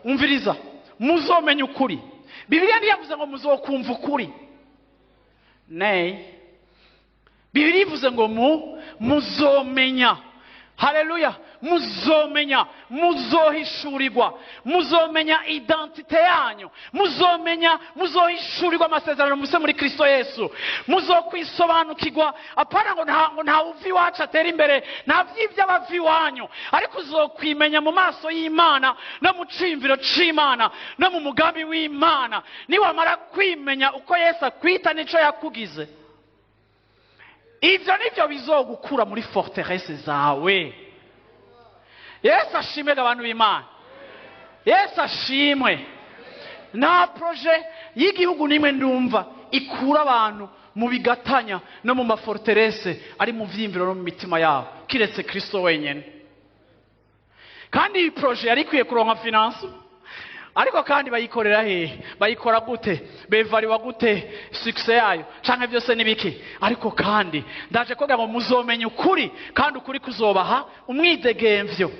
Umviriza, muzomenya ukuri. Bibiliya ntiyavuze ngo muzokumva ukuri. Nay, Bibiliya ivuze ngo muzomenya. Haleluya! Muzomenya, muzohishurirwa, muzomenya identité yanyu, muzomenya, muzohishurirwa amasezerano muse muri Kristo Yesu, muzokwisobanukirwa. Apana ngo nta uva iwacu atera imbere, nta vy'ibyo abava iwanyu, ariko uzokwimenya mu maso y'Imana no mu ciyumviro c'Imana no mu mugambi w'Imana. Niwamara kwimenya uko Yesu akwita n'ico yakugize, ivyo nivyo bizogukura muri forteresse zawe. Yesu ashimwe! Abantu b'Imana, Yesu ashimwe! Nta projet y'igihugu nimwe ndumva ikura abantu mu bigatanya no mu ma forteresses ari mu vyiyumviro no mu mitima yabo, kiretse Kristo wenyene. Kandi iyi projet yari ikwiye kuronka finance, ariko kandi bayikorera hehe? Bayikora gute? Bevariwa gute succès yayo? Canke byose nibiki? Ariko kandi ndaje kugira ngo muzomenya ukuri, kandi ukuri kuzobaha umwidegemvyo.